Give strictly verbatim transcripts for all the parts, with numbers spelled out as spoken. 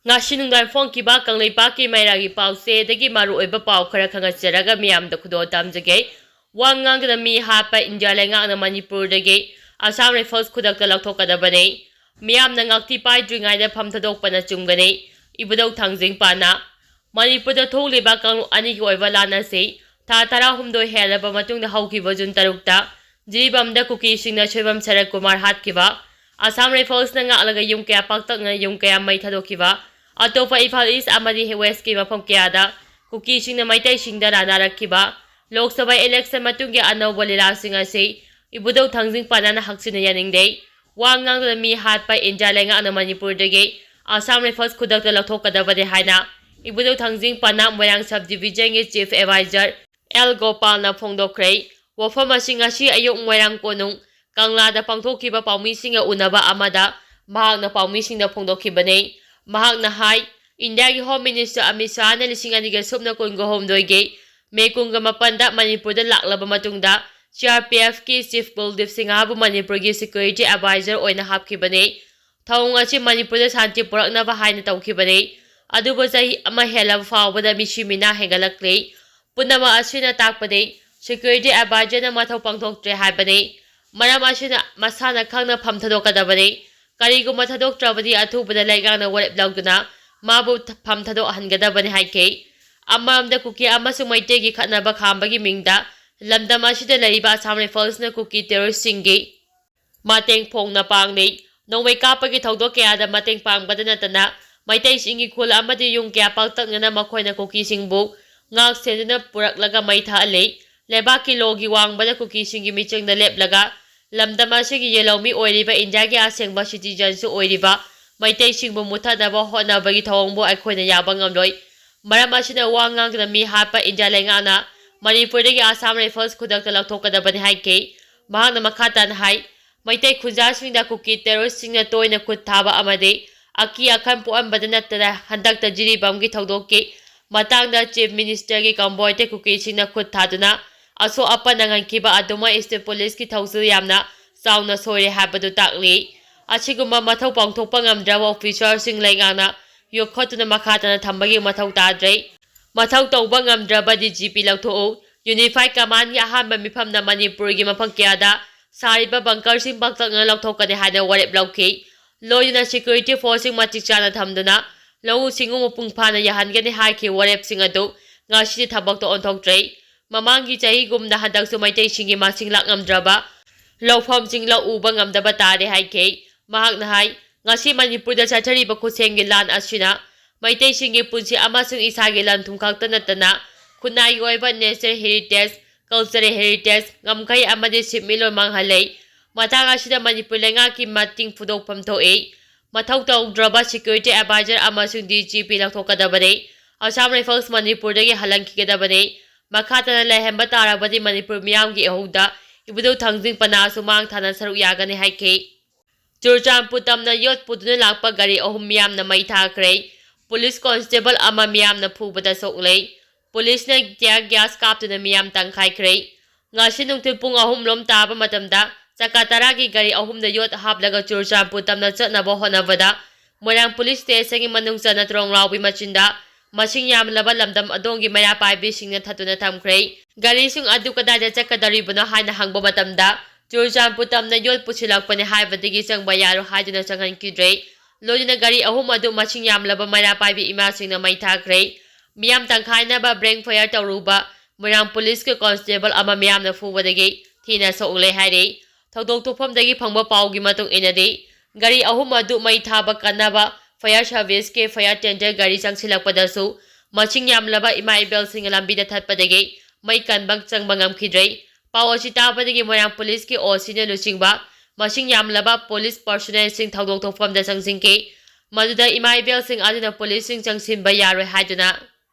ꯉꯁꯤ ꯅꯨꯡꯗꯥꯡ ꯐꯣꯡꯈꯤꯕ ꯀꯪꯂꯩꯄꯥꯛꯀꯤ ꯃꯩꯔꯥꯒꯤ ꯄꯥꯎꯆꯦꯗꯒꯤ ꯃꯔꯨꯑꯣꯏꯕ ꯄꯥꯎ ꯈꯔ ꯈꯪꯍꯟꯖꯔꯒ ꯃꯤꯌꯥꯝꯗ ꯈꯨꯗꯣꯜ ꯇꯝꯖꯒꯦ꯫ ꯋꯥ ꯉꯥꯡꯗꯨꯅ ꯃꯤ ꯍꯥꯠꯄ ꯏꯟꯗꯤꯌꯥ ꯂꯩꯉꯥꯛꯅ ꯃꯅꯤꯄꯨꯔꯗꯒꯤ ꯑꯁꯥꯝ ꯔꯥꯏꯐꯜꯁ ꯈꯨꯗꯛꯇ ꯂꯧꯊꯣꯛꯀꯗꯕꯅꯤ꯫ ꯃꯤꯌꯥꯝꯅ ꯉꯥꯛꯇꯤ ꯄꯥꯏꯗ꯭ꯔꯤꯉꯩꯗ ꯐꯝ ꯊꯥꯗꯣꯛꯄꯅ ꯆꯨꯝꯒꯅꯤ꯫ ꯏꯕꯨꯙꯧ ꯊꯥꯡꯖꯤꯡ ꯄꯥꯟꯅ꯫ ꯃꯅꯤꯄꯨꯔꯗ ꯊꯣꯛꯂꯤꯕ ꯀꯥꯡꯂꯨꯞ ꯑꯅꯤꯒꯤ ꯑꯣꯏꯕ ꯂꯥꯟ ꯑꯁꯤ ꯊꯥ ꯇꯔꯥꯍꯨꯝꯗꯣꯏ ꯍꯦꯜꯂꯕ ꯃꯇꯨꯡꯗ ꯍꯧꯈꯤꯕ ꯖꯨꯟ ꯇꯔꯨꯛꯇ ꯖꯤꯔꯤꯕꯥꯝꯗ ꯀꯨꯀꯤꯁꯤꯡꯅ ꯁꯣꯏꯕꯝ ꯁꯔꯠ ꯀꯨꯃꯥꯔ ꯍꯥꯠꯈꯤꯕ, ꯑꯁꯥꯝ ꯔꯥꯏꯐꯜꯁꯅ ꯉꯥꯛꯂꯒ ꯌꯨꯝ ꯀꯌꯥ ꯄꯥꯛꯇꯛꯅꯅ ꯌꯨꯝ ꯀꯌꯥ ꯃꯩ ꯊꯥꯗꯣꯛꯈꯤꯕ, ꯑꯇꯣꯞꯄ ꯏꯝꯐꯥꯜ ꯏꯁ ꯑꯃꯗꯤ ꯋꯦꯁꯀꯤ ꯃꯐꯝ ꯀꯌꯥꯗ ꯀꯨꯀꯤꯁꯤꯡꯅ ꯃꯩꯇꯩꯁꯤꯡꯗ ꯂꯥꯟꯗꯥꯔꯛꯈꯤꯕ, ꯂꯣꯛ ꯁꯚꯥ ꯏꯂꯦꯛꯁꯟ ꯃꯇꯨꯡꯒꯤ ꯑꯅꯧꯕ ꯂꯤꯂꯥꯁꯤꯡ ꯑꯁꯤ ꯏꯕꯨꯙꯧ ꯊꯥꯡꯖꯤꯡ ꯄꯥꯟꯅ ꯍꯛꯆꯤꯟꯅ ꯌꯥꯅꯤꯡꯗꯦ꯫ ꯋꯥ ꯉꯥꯡꯗꯨꯅ ꯃꯤ ꯍꯥꯠꯄ ꯏꯟꯗꯤꯌꯥ ꯂꯩꯉꯥꯛꯅ ꯃꯅꯤꯄꯨꯔꯗꯒꯤ ꯑꯁꯥꯝ ꯔꯥꯏꯐꯜꯁ ꯈꯨꯗꯛꯇ ꯂꯧꯊꯣꯛꯀꯗꯕꯅꯤ ꯍꯥꯏꯅ ꯏꯕꯨꯙꯧ ꯊꯥꯡꯖꯤꯡ ꯄꯥꯟꯅ ꯃꯣꯏꯔꯥꯡ ꯁꯕ ꯗꯤꯕꯤꯖꯟꯒꯤ ꯆꯤꯐ ꯑꯦꯗꯚꯥꯏꯖꯔ ꯑꯦꯜ ꯒꯣꯄꯥꯜꯅ ꯐꯣꯡꯗꯣꯛꯈ꯭ꯔꯦ꯫ ꯋꯥꯐꯝ ꯑꯁꯤ ꯉꯁꯤ ꯑꯌꯨꯛ ꯃꯣꯏꯔꯥꯡ ꯀꯣꯅꯨꯡ ꯀꯪꯂꯥꯗ ꯄꯥꯡꯊꯣꯛꯈꯤꯕ ꯄꯥꯎꯃꯤꯁꯤꯡꯒ ꯎꯅꯕ ꯑꯃꯗ ꯃꯍꯥꯛꯅ ꯄꯥꯎꯃꯤꯁꯤꯡꯗ ꯐꯣꯡꯗꯣꯛꯈꯤꯕꯅꯤ꯫ ꯃꯍꯥꯛꯅ ꯍꯥꯏ, ꯏꯟꯗꯤꯌꯥꯒꯤ ꯍꯣꯝ ꯃꯤꯅꯤꯁꯇꯔ ꯑꯃꯤꯠ ꯁꯥꯍꯅ ꯂꯤꯁꯤꯡ ꯑꯅꯤꯒ ꯁꯨꯞꯅ ꯀꯨꯟꯒ ꯍꯨꯝꯗꯣꯏꯒꯤ ꯃꯦ ꯀꯨꯟꯒ ꯃꯥꯄꯟꯗ ꯃꯅꯤꯄꯨꯔꯗ ꯂꯥꯛꯂꯕ ꯃꯇꯨꯡꯗ ꯁꯤ ꯑꯥꯔ ꯄꯤ ꯑꯦꯐꯀꯤ ꯆꯤꯐ ꯀꯨꯜꯗꯤꯞ ꯁꯤꯡꯍꯕꯨ ꯃꯅꯤꯄꯨꯔꯒꯤ ꯁꯦꯀ꯭ꯌꯨꯔꯤꯇꯤ ꯑꯦꯗꯚꯥꯏꯖꯔ ꯑꯣꯏꯅ ꯍꯥꯞꯈꯤꯕꯅꯤ꯫ ꯊꯧꯑꯣꯡ ꯑꯁꯤ ꯃꯅꯤꯄꯨꯔꯗ ꯁꯥꯟꯇꯤ ꯄꯨꯔꯛꯅꯕ ꯍꯥꯏꯅ ꯇꯧꯈꯤꯕꯅꯤ꯫ ꯑꯗꯨꯕꯨ ꯆꯍꯤ ꯑꯃ ꯍꯦꯜꯂꯕ ꯐꯥꯎꯕꯗ ꯃꯤꯁꯤ ꯃꯤꯅꯥ ꯍꯦꯟꯒꯠꯂꯛꯂꯤ꯫ ꯄꯨꯝꯅꯃꯛ ꯑꯁꯤꯅ ꯇꯥꯛꯄꯗꯤ ꯁꯦꯀ꯭ꯌꯨꯔꯤꯇꯤ ꯑꯦꯗꯚꯥꯏꯖꯔꯅ ꯃꯊꯧ ꯄꯥꯡꯊꯣꯛꯇ꯭ꯔꯦ ꯍꯥꯏꯕꯅꯤ꯫ ꯃꯔꯝ ꯑꯁꯤꯅ ꯃꯁꯥꯅ ꯈꯪꯅ ꯐꯝ ꯊꯥꯗꯣꯛꯀꯗꯕꯅꯤ꯫ ꯀꯔꯤꯒꯨꯝꯕ ꯊꯥꯗꯣꯛꯇ꯭ꯔꯕꯗꯤ ꯑꯊꯨꯕꯗ ꯂꯩꯉꯥꯛꯅ ꯋꯥꯔꯦꯞ ꯂꯧꯗꯨꯅ ꯃꯥꯕꯨ ꯐꯝ ꯊꯥꯗꯣꯛꯍꯟꯒꯗꯕꯅꯤ ꯍꯥꯏꯈꯤ꯫ ꯑꯃꯔꯣꯝꯗ ꯀꯨꯀꯤ ꯑꯃꯁꯨꯡ ꯃꯩꯇꯩꯒꯤ ꯈꯠꯅꯕ ꯈꯥꯝꯕꯒꯤ ꯃꯤꯡꯗ ꯂꯝꯗꯝ ꯑꯁꯤꯗ ꯂꯩꯔꯤꯕ ꯑꯁꯥꯝ ꯔꯥꯏꯐꯜꯁꯅ ꯀꯨꯀꯤ ꯇꯦꯔꯣꯔꯤꯁꯁꯤꯡꯒꯤ ꯃꯇꯦꯡ ꯐꯣꯡꯅ ꯄꯥꯡꯂꯤ꯫ ꯅꯣꯡꯃꯩ ꯀꯥꯞꯄꯒꯤ ꯊꯧꯗꯣꯛ ꯀꯌꯥꯗ ꯃꯇꯦꯡ ꯄꯥꯡꯕꯗ ꯅꯠꯇꯅ ꯃꯩꯇꯩꯁꯤꯡꯒꯤ ꯈꯨꯜ ꯑꯃꯗꯤ ꯌꯨꯝ ꯀꯌꯥ ꯄꯥꯛꯇꯛꯅꯅ ꯃꯈꯣꯏꯅ ꯀꯨꯀꯤꯁꯤꯡꯕꯨ ꯉꯥꯛ ꯁꯦꯟꯗꯨꯅ ꯄꯨꯔꯛꯂꯒ ꯃꯩ ꯊꯥꯍꯜꯂꯤ꯫ ꯂꯩꯕꯥꯛꯀꯤ ꯂꯣꯒꯤ ꯋꯥꯡꯃꯗ ꯀꯨꯀꯤꯁꯤꯡꯒꯤ ꯃꯤꯆꯪꯗ ꯂꯦꯞꯂꯒ ꯂꯝꯗꯝ ꯑꯁꯤꯒꯤ ꯌꯦꯜꯍꯧꯃꯤ ꯑꯣꯏꯔꯤꯕ ꯏꯟꯗꯤꯌꯥꯒꯤ ꯑꯁꯦꯡꯕ ꯁꯤꯇꯤꯖꯟꯁꯨ ꯑꯣꯏꯔꯤꯕ ꯃꯩꯇꯩꯁꯤꯡꯕꯨ ꯃꯨꯠꯊꯠꯅꯕ ꯍꯣꯠꯅꯕꯒꯤ ꯊꯧꯑꯣꯡꯕꯨ ꯑꯩꯈꯣꯏꯅ ꯌꯥꯕ ꯉꯝꯂꯣꯏ꯫ ꯃꯔꯝ ꯑꯁꯤꯅ ꯋꯥ ꯉꯥꯡꯗꯨꯅ ꯃꯤ ꯍꯥꯠꯄ ꯏꯟꯗꯤꯌꯥ ꯂꯩꯉꯥꯛꯅ ꯃꯅꯤꯄꯨꯔꯗꯒꯤ ꯑꯁꯥꯝ ꯔꯥꯏꯐꯜꯁ ꯈꯨꯗꯛꯇ ꯂꯧꯊꯣꯛꯀꯗꯕꯅꯤ ꯍꯥꯏꯈꯤ꯫ ꯃꯍꯥꯛꯅ ꯃꯈꯥ ꯇꯥꯅ ꯍꯥꯏ, ꯃꯩꯇꯩ ꯈꯨꯟꯖꯥꯁꯤꯡꯗ ꯀꯨꯀꯤ ꯇꯦꯔꯣꯔꯤꯁꯁꯤꯡꯅ ꯇꯣꯏꯅ ꯈꯨꯠ ꯊꯥꯕ ꯑꯃꯗꯤ ꯑꯀꯤ ꯑꯈꯟ ꯄꯣꯛꯍꯟꯕꯗ ꯅꯠꯇꯅ ꯍꯟꯗꯛꯇ ꯖꯤꯔꯤꯕꯥꯝꯒꯤ ꯊꯧꯗꯣꯛꯀꯤ ꯃꯇꯥꯡꯗ ꯆꯤꯐ ꯃꯤꯅꯤꯁꯇꯔꯒꯤ ꯀꯝꯕꯣꯏꯗ ꯀꯨꯀꯤꯁꯤꯡꯅ ꯈꯨꯠ ꯊꯥꯗꯨꯅ ꯑꯁꯣꯛ ꯑꯄꯟ ꯅꯪꯍꯟꯈꯤꯕ ꯑꯗꯨꯃꯛ ꯁ꯭ꯇꯦꯠ ꯄꯨꯂꯤꯁꯀꯤ ꯊꯧꯁꯤꯜ ꯌꯥꯝꯅ ꯆꯥꯎꯅ ꯁꯣꯏꯔꯦ ꯍꯥꯏꯕꯗꯨ ꯇꯥꯛꯂꯤ꯫ ꯑꯁꯤꯒꯨꯝꯕ ꯃꯊꯧ ꯄꯥꯡꯊꯣꯛꯄ ꯉꯝꯗ꯭ꯔꯕ ꯑꯣꯐꯤꯁꯥꯔꯁꯤꯡ ꯂꯩꯉꯥꯛꯅ ꯌꯣꯛꯈꯠꯇꯨꯅ ꯃꯈꯥ ꯇꯥꯅ ꯊꯝꯕꯒꯤ ꯃꯊꯧ ꯇꯥꯗ꯭ꯔꯦ꯫ ꯃꯊꯧ ꯇꯧꯕ ꯉꯝꯗ꯭ꯔꯕꯗꯤ ꯖꯤ ꯄꯤ ꯂꯧꯊꯣꯛꯎ꯫ Unified Commandꯒꯤ ꯑꯍꯥꯟꯕ ꯃꯤꯐꯝꯅ ꯃꯅꯤꯄꯨꯔꯒꯤ ꯃꯐꯝ ꯀꯌꯥꯗ ꯁꯥꯔꯤꯕ bunkerꯁꯤꯡ ꯄꯥꯛꯇꯛꯅꯅ ꯂꯧꯊꯣꯛꯀꯅꯤ ꯍꯥꯏꯅ ꯋꯥꯔꯦꯞ ꯂꯧꯈꯤ꯫ ꯂꯣꯏꯅꯅ security forceꯁꯤꯡ ꯃꯇꯤꯛ ꯆꯥꯅ ꯊꯝꯗꯨꯅ ꯂꯧꯎ ꯁꯤꯡꯎ ꯃꯄꯨꯡ ꯐꯥꯅ ꯌꯥꯍꯟꯒꯅꯤ ꯍꯥꯏꯈꯤꯕ ꯋꯥꯔꯦꯞꯁꯤꯡ ꯑꯗꯨ ꯉꯁꯤꯗꯤ ꯊꯕꯛꯇ ꯑꯣꯟꯊꯣꯛꯇ꯭ꯔꯦ꯫ ꯃꯃꯥꯡꯒꯤ ꯆꯍꯤꯒꯨꯝꯅ ꯍꯟꯗꯛꯁꯨ ꯃꯩꯇꯩꯁꯤꯡꯒꯤ ꯃꯁꯤꯡ ꯂꯥꯛꯉꯝꯗ꯭ꯔꯕ ꯂꯧꯐꯝꯁꯤꯡ ꯂꯧ ꯎꯕ ꯉꯝꯗꯕ ꯇꯥꯔꯦ ꯍꯥꯏꯈꯤ꯫ ꯃꯍꯥꯛꯅ ꯍꯥꯏ, ꯉꯁꯤ ꯃꯅꯤꯄꯨꯔꯗ ꯆꯠꯊꯔꯤꯕ ꯈꯨꯠꯁꯦꯝꯒꯤ ꯂꯥꯟ ꯑꯁꯤꯅ ꯃꯩꯇꯩꯁꯤꯡꯒꯤ ꯄꯨꯟꯁꯤ ꯑꯃꯁꯨꯡ ꯏꯁꯥꯒꯤ ꯂꯟ ꯊꯨꯝ ꯈꯛꯇ ꯅꯠꯇꯅ ꯈꯨꯟꯅꯥꯏꯒꯤ ꯑꯣꯏꯕ natural heritage, cultural heritage, ꯉꯝꯈꯩ ꯑꯃꯗꯤ ꯁꯦꯟꯃꯤꯠꯂꯣꯟ ꯃꯥꯡꯍꯜꯂꯦ꯫ ꯃꯇꯥꯡ ꯑꯁꯤꯗ ꯃꯅꯤꯄꯨꯔ ꯂꯩꯉꯥꯛꯀꯤ ꯃꯇꯤꯡ ꯐꯣꯡꯗꯣꯛꯐꯝ ꯊꯣꯛꯏ꯫ ꯃꯊꯧ ꯇꯧꯗ꯭ꯔꯕ security advisor ꯑꯃꯁꯨꯡ D G P ꯂꯧꯊꯣꯛꯀꯗꯕꯅꯤ꯫ Assam Rifles ꯃꯅꯤꯄꯨꯔꯗꯒꯤ ꯍꯜꯍꯟꯈꯤꯒꯗꯕꯅꯤ꯫ ꯃꯈꯥ ꯇꯥꯅ ꯂꯩꯍꯟꯕ ꯇꯥꯔꯕꯗꯤ ꯃꯅꯤꯄꯨꯔ ꯃꯤꯌꯥꯝꯒꯤ ꯏꯍꯧꯗ ꯏꯕꯨꯙꯧ ꯊꯥꯡꯖꯤꯡ ꯄꯅꯥꯁꯨ ꯃꯥꯡ ꯊꯥꯅ ꯁꯔꯨꯛ ꯌꯥꯒꯅꯤ ꯍꯥꯏꯈꯤ꯫ ꯆꯨꯔꯆꯥꯟꯄꯨꯔ ꯇꯝꯅ ꯌꯣꯠ ꯄꯨꯗꯨꯅ ꯂꯥꯛꯄ ꯒꯥꯔꯤ ꯑꯍꯨꯝ ꯃꯤꯌꯥꯝꯅ ꯃꯩ ꯊꯥꯈ꯭ꯔꯦ꯫ ꯄꯨꯂꯤꯁ ꯀꯣꯟꯁꯇꯦꯕꯜ ꯑꯃ ꯃꯤꯌꯥꯝꯅ ꯐꯨꯕꯗ ꯁꯣꯛꯂꯦ꯫ ꯄꯨꯂꯤꯁꯅ tear gas ꯀꯥꯞꯇꯨꯅ ꯃꯤꯌꯥꯝ ꯇꯪꯈꯥꯏꯈ꯭ꯔꯦ꯫ ꯉꯁꯤ ꯅꯨꯡꯊꯤꯜ ꯄꯨꯡ ꯑꯍꯨꯝ ꯂꯣꯝ ꯇꯥꯕ ꯃꯇꯝꯗ ꯆꯀꯥ ꯇꯔꯥꯒꯤ ꯒꯥꯔꯤ ꯑꯍꯨꯝꯗ ꯌꯣꯠ ꯍꯥꯞꯂꯒ ꯆꯨꯔꯆꯥꯟꯄꯨꯔ ꯇꯝꯅ ꯆꯠꯅꯕ ꯍꯣꯠꯅꯕꯗ ꯃꯣꯏꯔꯥꯡ ꯄꯨꯂꯤꯁ ꯁ꯭ꯇꯦꯁꯟꯒꯤ ꯃꯅꯨꯡ ꯆꯟꯅ ꯇ꯭ꯔꯣꯡꯂꯥꯎꯕꯤ ꯃꯆꯤꯟꯗ ꯃꯁꯤꯡ ꯌꯥꯝꯂꯕ ꯂꯝꯗꯝ ꯑꯗꯣꯝꯒꯤ ꯃꯩꯔꯥ ꯄꯥꯏꯕꯤꯁꯤꯡꯅ ꯊꯠꯇꯨꯅ ꯊꯝꯈ꯭ꯔꯦ꯫ ꯒꯥꯔꯤꯁꯤꯡ ꯑꯗꯨ ꯀꯗꯥꯏꯗ ꯆꯠꯀꯗꯧꯔꯤꯕꯅꯣ ꯍꯥꯏꯅ ꯍꯪꯕ ꯃꯇꯝꯗ ꯆꯨꯔꯆꯥꯟꯄꯨꯔ ꯇꯝꯅ ꯌꯣꯠ ꯄꯨꯁꯤꯜꯂꯛꯄꯅꯤ ꯍꯥꯏꯕꯗꯒꯤ ꯆꯪꯕ ꯌꯥꯔꯣꯏ ꯍꯥꯏꯗꯨꯅ ꯆꯪꯍꯟꯈꯤꯗ꯭ꯔꯦ꯫ ꯂꯣꯏꯅꯅ ꯒꯥꯔꯤ ꯑꯍꯨꯝ ꯑꯗꯨ ꯃꯁꯤꯡ ꯌꯥꯝꯂꯕ ꯃꯩꯔꯥ ꯄꯥꯏꯕꯤ ꯏꯃꯥꯁꯤꯡꯅ ꯃꯩ ꯊꯥꯈ꯭ꯔꯦ꯫ ꯃꯤꯌꯥꯝ ꯇꯪꯈꯥꯏꯅꯕ blank fire ꯇꯧꯔꯨꯕ ꯃꯣꯏꯔꯥꯡ ꯄꯨꯂꯤꯁꯀꯤ ꯀꯣꯟꯁꯇꯦꯕꯜ ꯑꯃ ꯃꯤꯌꯥꯝꯅ ꯐꯨꯕꯗꯒꯤ ꯊꯤꯅ ꯁꯣꯛꯂꯦ ꯍꯥꯏꯔꯤ꯫ ꯊꯧꯗꯣꯛ ꯊꯣꯛꯐꯝꯗꯒꯤ ꯐꯪꯕ ꯄꯥꯎꯒꯤ ꯃꯇꯨꯡ ꯏꯟꯅꯗꯤ, ꯒꯥꯔꯤ ꯑꯍꯨꯝ ꯑꯗꯨ ꯃꯩ ꯊꯥꯕ ꯀꯟꯅꯕ fire serviceꯀꯤ fire tender ꯒꯥꯔꯤ ꯆꯪꯁꯤꯜꯂꯛꯄꯗꯁꯨ ꯃꯁꯤꯡ ꯌꯥꯝꯂꯕ ꯏꯃꯥ ꯏꯕꯦꯜꯁꯤꯡꯅ ꯂꯝꯕꯤꯗ ꯊꯠꯄꯗꯒꯤ ꯃꯩ ꯀꯟꯕ ꯆꯪꯕ ꯉꯝꯈꯤꯗ꯭ꯔꯦ꯫ ꯄꯥꯎ ꯑꯁꯤ ꯇꯥꯕꯗꯒꯤ ꯃꯣꯏꯔꯥꯡ ꯄꯨꯂꯤꯁꯀꯤ OCꯅ ꯂꯨꯆꯤꯡꯕ ꯃꯁꯤꯡ ꯌꯥꯝꯂꯕ ꯄꯨꯂꯤꯁ personnelꯁꯤꯡ ꯊꯧꯗꯣꯛ ꯊꯣꯛꯐꯝꯗ ꯆꯪꯁꯤꯟꯈꯤ꯫ ꯃꯗꯨꯗ ꯏꯃꯥ ꯏꯕꯦꯜꯁꯤꯡ ꯑꯗꯨꯅ ꯄꯨꯂꯤꯁꯁꯤꯡ ꯆꯪꯁꯤꯟꯕ ꯌꯥꯔꯣꯏ ꯍꯥꯏꯗꯨꯅ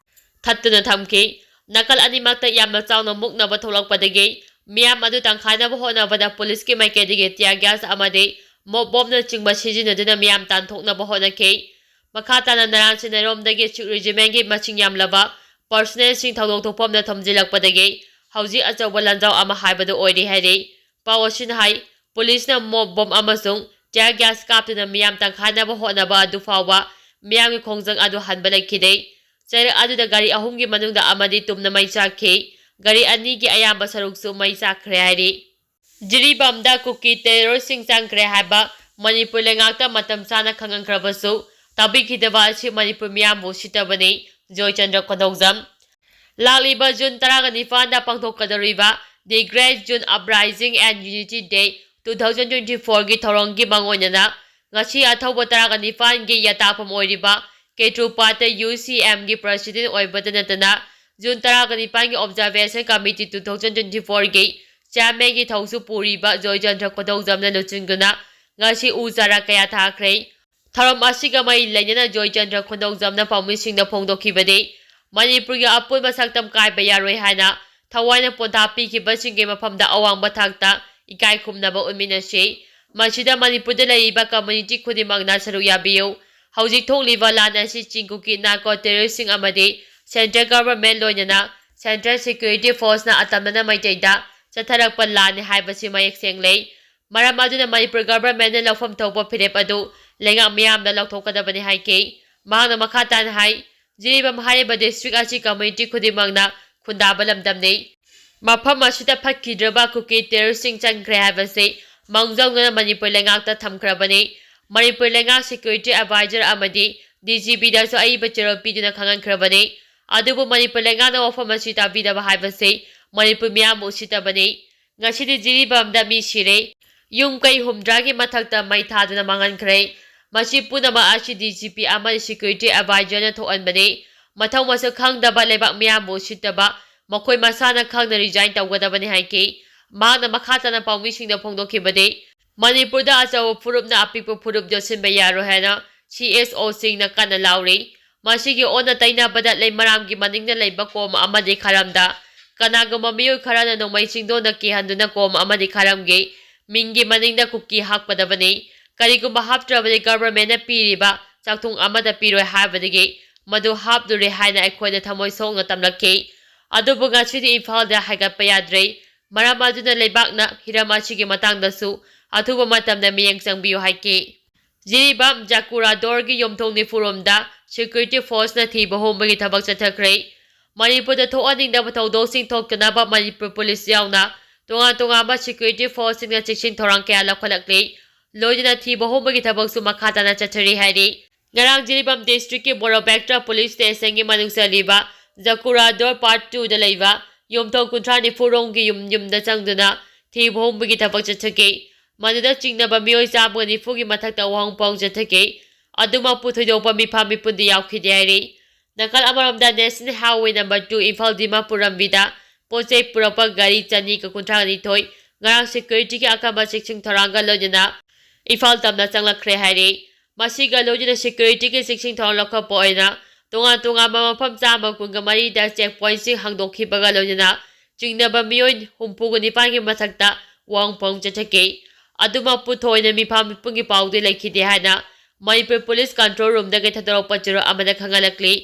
ꯊꯠꯇꯨꯅ ꯊꯝꯈꯤ꯫ ꯅꯥꯀꯜ ꯑꯅꯤꯃꯛꯇ ꯌꯥꯝꯅ ꯆꯥꯎꯅ ꯃꯨꯛꯅꯕ ꯊꯣꯛꯂꯛꯄꯗꯒꯤ ꯃꯤꯌꯥꯝ ꯑꯗꯨ ꯇꯪꯈꯥꯏꯅꯕ ꯍꯣꯠꯅꯕꯗ ꯄꯨꯂꯤꯁꯀꯤ ꯃꯥꯏꯀꯩꯗꯒꯤ tear gas ꯑꯃꯗꯤ mob bombꯅꯆꯤꯡꯕ ꯁꯤꯖꯤꯟꯅꯗꯨꯅ ꯃꯤꯌꯥꯝ ꯇꯥꯟꯊꯣꯛꯅꯕ ꯍꯣꯠꯅꯈꯤ꯫ ꯃꯈꯥ ꯇꯥꯅ ꯅꯔꯥꯟ ꯁꯦꯟꯅꯔꯣꯝꯗꯒꯤ Sikh Regimentꯀꯤ ꯃꯁꯤꯡ ꯌꯥꯝꯂꯕ personnelꯁꯤꯡ ꯊꯧꯗꯣꯛ ꯊꯣꯛꯐꯝꯗ ꯊꯣꯝꯖꯤꯜꯂꯛꯄꯗꯒꯤ ꯍꯧꯖꯤꯛ ꯑꯆꯧꯕ ꯂꯥꯟꯖꯥꯎ ꯑꯃ ꯍꯥꯏꯕꯗꯨ ꯑꯣꯏꯔꯦ ꯍꯥꯏꯔꯤ꯫ ꯄꯥꯎ ꯑꯁꯤꯅ ꯍꯥꯏ, ꯄꯨꯂꯤꯁꯅ mob bomb ꯑꯃꯁꯨꯡ tear gas ꯀꯥꯞꯇꯨꯅ ꯃꯤꯌꯥꯝ ꯇꯪꯈꯥꯏꯅꯕ ꯍꯣꯠꯅꯕ ꯑꯗꯨ ꯐꯥꯎꯕ ꯃꯤꯌꯥꯝꯒꯤ ꯈꯣꯡꯖꯪ ꯑꯗꯨ ꯍꯟꯕ ꯂꯩꯈꯤꯗꯦ꯫ ꯆꯩꯔꯛ ꯑꯗꯨꯗ ꯒꯥꯔꯤ ꯑꯍꯨꯝꯒꯤ ꯃꯅꯨꯡꯗ ꯑꯃꯗꯤ ꯇꯨꯝꯅ ꯃꯩ ꯆꯥꯛꯈꯤ꯫ ꯒꯥꯔꯤ ꯑꯅꯤꯒꯤ ꯑꯌꯥꯝꯕ ꯁꯔꯨꯛꯁꯨ ꯃꯩ ꯆꯥꯛꯈ꯭ꯔꯦ ꯍꯥꯏꯔꯤ꯫ ꯖꯤꯔꯤꯕꯥꯝꯗ ꯀꯨꯀꯤ ꯇꯦꯔꯣꯔꯤꯁꯁꯤꯡ ꯆꯪꯈ꯭ꯔꯦ ꯍꯥꯏꯕ ꯃꯅꯤꯄꯨꯔ ꯂꯩꯉꯥꯛꯇ ꯃꯇꯝ ꯆꯥꯅ ꯈꯪꯍꯟꯈ꯭ꯔꯕꯁꯨ ꯇꯥꯕꯤꯈꯤꯗꯕ ꯑꯁꯤ ꯃꯅꯤꯄꯨꯔ ꯃꯤꯌꯥꯝꯕꯨ ꯎꯁꯤꯠꯇꯕꯅꯤ꯫ ꯖꯣꯏꯆꯟꯗ꯭ꯔ ꯈꯣꯟꯗꯧꯖꯝ꯫ ꯂꯥꯛꯂꯤꯕ ꯖꯨꯟ ꯇꯔꯥꯒ ꯅꯤꯄꯥꯟꯗ ꯄꯥꯡꯊꯣꯛꯀꯗꯧꯔꯤꯕ The Great June Uprising and Unity Day two thousand twenty-fourꯒꯤ ꯊꯧꯔꯝꯒꯤ ꯃꯥꯡꯑꯣꯏꯅꯅ ꯉꯁꯤ ꯑꯊꯧꯕ ꯇꯔꯥꯒ ꯅꯤꯄꯥꯟꯒꯤ ꯌꯥꯇꯥꯐꯝ ꯑꯣꯏꯔꯤꯕ ꯀꯦꯇ꯭ꯔꯨꯄꯥꯠꯇ UCMꯒꯤ president ꯑꯣꯏꯕꯇ ꯅꯠꯇꯅ ꯖꯨꯟ ꯇꯔꯥꯒ ꯅꯤꯄꯥꯟꯒꯤ Observation Committee two thousand twenty-fourꯒꯤ chairmanꯒꯤ ꯊꯧꯁꯨ ꯄꯨꯔꯤꯕ ꯖꯣꯏꯆꯟꯗ꯭ꯔ ꯈꯣꯟꯗꯧꯖꯝꯅ ꯂꯨꯆꯤꯡꯗꯨꯅ ꯉꯁꯤ ꯎ ꯆꯥꯔꯥ ꯀꯌꯥ ꯊꯥꯈ꯭ꯔꯦ꯫ ꯊꯧꯔꯝ ꯑꯁꯤꯒ ꯃꯔꯤ ꯂꯩꯅꯅ ꯖꯣꯏꯆꯟꯗ꯭ꯔ ꯈꯣꯟꯗꯧꯖꯝꯅ ꯄꯥꯎꯃꯤꯁꯤꯡꯗ ꯐꯣꯡꯗꯣꯛꯈꯤꯕꯗꯤ, ꯃꯅꯤꯄꯨꯔꯒꯤ ꯑꯄꯨꯟꯕ ꯁꯛꯇꯝ ꯀꯥꯏꯕ ꯌꯥꯔꯣꯏ ꯍꯥꯏꯅ ꯊꯋꯥꯏꯅ ꯄꯣꯟꯊꯥ ꯄꯤꯈꯤꯕꯁꯤꯡꯒꯤ ꯃꯐꯝꯗ ꯑꯋꯥꯡꯕ ꯊꯥꯛꯇ ꯏꯀꯥꯏ ꯈꯨꯝꯅꯕ ꯎꯠꯃꯤꯟꯅꯁꯤ꯫ ꯃꯁꯤꯗ ꯃꯅꯤꯄꯨꯔꯗ ꯂꯩꯔꯤꯕ community ꯈꯨꯗꯤꯡꯃꯛꯅ ꯁꯔꯨꯛ ꯌꯥꯕꯤꯌꯨ꯫ ꯍꯧꯖꯤꯛ ꯊꯣꯛꯂꯤꯕ ꯂꯥꯟ ꯑꯁꯤ ꯆꯤꯡ ꯀꯨꯀꯤ narco terroristꯁꯤꯡ ꯑꯃꯗꯤ central government ꯂꯣꯏꯅꯅ central security forceꯅ ꯑꯇꯝꯅꯅ ꯃꯥꯏꯀꯩꯗ ꯆꯠꯊꯔꯛꯄ ꯂꯥꯟꯅꯤ ꯍꯥꯏꯕꯁꯤ ꯃꯌꯦꯛ ꯁꯦꯡꯂꯦ꯫ ꯃꯔꯝ ꯑꯗꯨꯅ ꯃꯅꯤꯄꯨꯔ governmentꯅ ꯂꯧꯐꯝ ꯊꯣꯛꯄ ꯐꯤꯔꯦꯞ ꯑꯗꯨ ꯂꯩꯉꯥꯛ ꯃꯤꯌꯥꯝꯅ ꯂꯧꯊꯣꯛꯀꯗꯕꯅꯤ ꯍꯥꯏꯈꯤ꯫ ꯃꯍꯥꯛꯅ ꯃꯈꯥ ꯇꯥꯅ ꯍꯥꯏ, ꯖꯤꯔꯤꯕꯥꯝ ꯍꯥꯏꯔꯤꯕ district ꯑꯁꯤ community ꯈꯨꯗꯤꯡꯃꯛꯅ ꯈꯨꯟꯗꯥꯕ ꯂꯝꯗꯝꯅꯤ꯫ ꯃꯐꯝ ꯑꯁꯤꯗ ꯐꯠꯈꯤꯗ꯭ꯔꯕ ꯀꯨꯀꯤ terroristꯁꯤꯡ ꯆꯪꯈ꯭ꯔꯦ ꯍꯥꯏꯕꯁꯤ ꯃꯥꯡꯖꯧꯅꯅ ꯃꯅꯤꯄꯨꯔ ꯂꯩꯉꯥꯛꯇ ꯊꯝꯈ꯭ꯔꯕꯅꯤ꯫ ꯃꯅꯤꯄꯨꯔ ꯂꯩꯉꯥꯛ security advisor ꯑꯃꯗꯤ DGPꯗꯁꯨ ꯑꯏꯕ ꯆꯦꯔꯣꯜ ꯄꯤꯗꯨꯅ ꯈꯪꯍꯟꯈ꯭ꯔꯕꯅꯤ꯫ ꯑꯗꯨꯕꯨ ꯃꯅꯤꯄꯨꯔ ꯂꯩꯉꯥꯛꯅ ꯋꯥꯐꯝ ꯑꯁꯤ ꯇꯥꯕꯤꯗꯕ ꯍꯥꯏꯕꯁꯤ ꯃꯅꯤꯄꯨꯔ ꯃꯤꯌꯥꯝꯕꯨ ꯎꯁꯤꯠꯇꯕꯅꯤ꯫ ꯉꯁꯤꯗꯤ ꯖꯤꯔꯤꯕꯥꯝꯗ ꯃꯤ ꯁꯤꯔꯦ, ꯌꯨꯝ ꯀꯩ ꯍꯨꯝꯗ꯭ꯔꯥꯒꯤ ꯃꯊꯛꯇ ꯃꯩ ꯊꯥꯗꯨꯅ ꯃꯥꯡꯍꯟꯈ꯭ꯔꯦ꯫ ꯃꯁꯤ ꯄꯨꯝꯅꯃꯛ ꯑꯁꯤ DGP ꯑꯃꯗꯤ security advisorꯅ ꯊꯣꯛꯍꯟꯕꯅꯤ꯫ ꯃꯊꯧ ꯃꯁꯛ ꯈꯪꯗꯕ ꯂꯩꯕꯥꯛ ꯃꯤꯌꯥꯝꯕꯨ ꯎꯁꯤꯠꯇꯕ ꯃꯈꯣꯏ ꯃꯁꯥꯅ ꯈꯪꯅ resign ꯇꯧꯒꯗꯕꯅꯤ ꯍꯥꯏꯈꯤ꯫ ꯃꯍꯥꯛꯅ ꯃꯈꯥ ꯇꯥꯅ ꯄꯥꯎꯃꯤꯁꯤꯡꯗ ꯐꯣꯡꯗꯣꯛꯈꯤꯕꯗꯤ, ꯃꯅꯤꯄꯨꯔꯗ ꯑꯆꯧꯕ ꯐꯨꯔꯨꯞꯅ ꯑꯄꯤꯛꯄ ꯐꯨꯔꯨꯞ ꯌꯣꯠꯁꯤꯟꯕ ꯌꯥꯔꯣꯏ ꯍꯥꯏꯅ CSOꯁꯤꯡꯅ ꯀꯟꯅ ꯂꯥꯎꯔꯤ꯫ ꯃꯁꯤꯒꯤ ꯑꯣꯟꯅ ꯇꯩꯅꯕꯗ ꯂꯩꯃꯔꯥꯝꯒꯤ ꯃꯅꯤꯡꯗ ꯂꯩꯕ ꯀꯣꯝ ꯑꯃꯗꯤ ꯈꯔꯝꯗ ꯀꯅꯥꯒꯨꯝꯕ ꯃꯤꯑꯣꯏ ꯈꯔꯅ ꯅꯣꯡꯃꯩ ꯆꯤꯡꯗꯣꯟꯗ ꯀꯤꯍꯟꯗꯨꯅ ꯀꯣꯝ ꯑꯃꯗꯤ ꯈꯔꯝꯒꯤ ꯃꯤꯡꯒꯤ ꯃꯅꯤꯡꯗ ꯀꯨꯀꯤ ꯍꯥꯞꯀꯗꯕꯅꯤ꯫ ꯀꯔꯤꯒꯨꯝꯕ ꯍꯥꯞꯇ꯭ꯔꯕꯗꯤ governmentꯅ ꯄꯤꯔꯤꯕ ꯆꯥꯛꯊꯨꯡ ꯑꯃꯗ ꯄꯤꯔꯣꯏ ꯍꯥꯏꯕꯗꯒꯤ ꯃꯗꯨ ꯍꯥꯞꯂꯨꯔꯦ ꯍꯥꯏꯅ ꯑꯩꯈꯣꯏꯗ ꯊꯃꯣꯏ ꯁꯣꯛꯅ ꯇꯝꯂꯛꯈꯤ꯫ ꯑꯗꯨꯕꯨ ꯉꯁꯤꯗꯤ ꯏꯝꯐꯥꯜꯗ ꯍꯥꯏꯒꯠꯄ ꯌꯥꯗ꯭ꯔꯦ꯫ ꯃꯔꯝ ꯑꯗꯨꯅ ꯂꯩꯕꯥꯛꯅ ꯍꯤꯔꯝ ꯑꯁꯤꯒꯤ ꯃꯇꯥꯡꯗꯁꯨ ꯑꯊꯨꯕ ꯃꯇꯝꯗ ꯃꯤꯠꯌꯦꯡ ꯆꯪꯕꯤꯌꯨ ꯍꯥꯏꯈꯤ꯫ ꯖꯤꯔꯤꯕꯥꯝ ꯖꯀꯨꯔꯥꯗꯣꯔꯒꯤ ꯌꯨꯝꯊꯣꯡ ꯅꯤꯐꯨꯔꯣꯝꯗ security forceꯅ ꯊꯤꯕ ꯍꯨꯝꯕꯒꯤ ꯊꯕꯛ ꯆꯠꯊꯈ꯭ꯔꯦ꯫ ꯃꯅꯤꯄꯨꯔꯗ ꯊꯣꯛꯍꯟꯅꯤꯡꯗꯕ ꯊꯧꯗꯣꯛꯁꯤꯡ ꯊꯣꯛꯇꯅꯕ ꯃꯅꯤꯄꯨꯔ ꯄꯨꯂꯤꯁ ꯌꯥꯎꯅ ꯇꯣꯉꯥꯟ ꯇꯣꯉꯥꯟꯕ security forceꯁꯤꯡꯅ ꯆꯦꯛꯁꯤꯟ ꯊꯧꯔꯥꯡ ꯀꯌꯥ ꯂꯧꯈꯠꯂꯛꯂꯤ꯫ ꯂꯣꯏꯅꯅ ꯊꯤꯕ ꯍꯨꯝꯕꯒꯤ ꯊꯕꯛꯁꯨ ꯃꯈꯥ ꯇꯥꯅ ꯆꯠꯊꯔꯤ ꯍꯥꯏꯔꯤ꯫ ꯉꯔꯥꯡ ꯖꯤꯔꯤꯕꯥꯝ districtꯀꯤ ꯕꯣꯔꯣꯕꯦꯛꯇ꯭ꯔ police stationꯒꯤ ꯃꯅꯨꯡ ꯆꯜꯂꯤꯕ ꯖꯀꯨꯔꯥꯗꯣꯔ part twoꯗ ꯂꯩꯕ ꯌꯨꯝꯊꯣꯡ ꯀꯨꯟꯊ꯭ꯔꯥ ꯅꯤꯐꯨꯔꯣꯝꯒꯤ ꯌꯨꯝ ꯌꯨꯝꯗ ꯆꯪꯗꯨꯅ ꯊꯤꯕ ꯍꯨꯝꯕꯒꯤ ꯊꯕꯛ ꯆꯠꯊꯈꯤ꯫ ꯃꯗꯨꯗ ꯆꯤꯡꯅꯕ ꯃꯤꯑꯣꯏ ꯆꯥꯝꯃꯒ ꯅꯤꯐꯨꯒꯤ ꯃꯊꯛꯇ ꯋꯥꯍꯪ ꯄꯥꯎ ꯆꯠꯊꯈꯤ꯫ ꯑꯗꯨꯃꯛꯄꯨ ꯊꯣꯏꯗꯣꯛꯄ ꯃꯤꯐꯥ ꯃꯤꯄꯨꯟꯗꯤ ꯌꯥꯎꯈꯤꯗꯦ ꯍꯥꯏꯔꯤ꯫ ꯅꯥꯀꯜ ꯑꯃꯔꯣꯝꯗ National Highway number two Imphal Dimapur ꯂꯝꯕꯤꯗ ꯄꯣꯠ ꯆꯩ ꯄꯨꯔꯛꯄ ꯒꯥꯔꯤ ꯆꯅꯤꯒ ꯀꯨꯟꯊ꯭ꯔꯥ ꯅꯤꯊꯣꯏ ꯉꯔꯥꯡ securityꯒꯤ ꯑꯀꯟꯕ ꯆꯦꯛꯁꯤꯟ ꯊꯧꯔꯥꯡꯒ ꯂꯣꯏꯅꯅ ꯏꯝꯐꯥꯜ ꯇꯝꯅ ꯆꯪꯂꯛꯈ꯭ꯔꯦ ꯍꯥꯏꯔꯤ꯫ ꯃꯁꯤꯒ ꯂꯣꯏꯅꯅ securityꯒꯤ ꯆꯦꯛꯁꯤꯟ ꯊꯧꯔꯥꯡ ꯂꯧꯈꯠꯄ ꯑꯣꯏꯅ ꯇꯣꯉꯥꯟ ꯇꯣꯉꯥꯟꯕ ꯃꯐꯝ ꯆꯥꯝꯃ ꯀꯨꯟꯒ ꯃꯔꯤꯗ check pointꯁꯤꯡ ꯍꯥꯡꯗꯣꯛꯈꯤꯕꯒ ꯂꯣꯏꯅꯅ ꯆꯤꯡꯅꯕ ꯃꯤꯑꯣꯏ ꯍꯨꯝꯐꯨꯒ ꯅꯤꯄꯥꯟꯒꯤ ꯃꯊꯛꯇ ꯋꯥꯍꯪ ꯄꯥꯎꯈꯨꯝ ꯆꯠꯊꯈꯤ꯫ ꯑꯗꯨꯃꯛꯄꯨ ꯊꯣꯏꯅ ꯃꯤꯐꯥ ꯃꯤꯄꯨꯡꯒꯤ ꯄꯥꯎꯗꯤ ꯂꯩꯈꯤꯗꯦ ꯍꯥꯏꯅ ꯃꯅꯤꯄꯨꯔ police control roomꯗꯒꯤ ꯊꯥꯗꯣꯔꯛꯄ ꯆꯦꯔꯣꯜ ꯑꯃꯗ ꯈꯪꯍꯜꯂꯛꯂꯤ꯫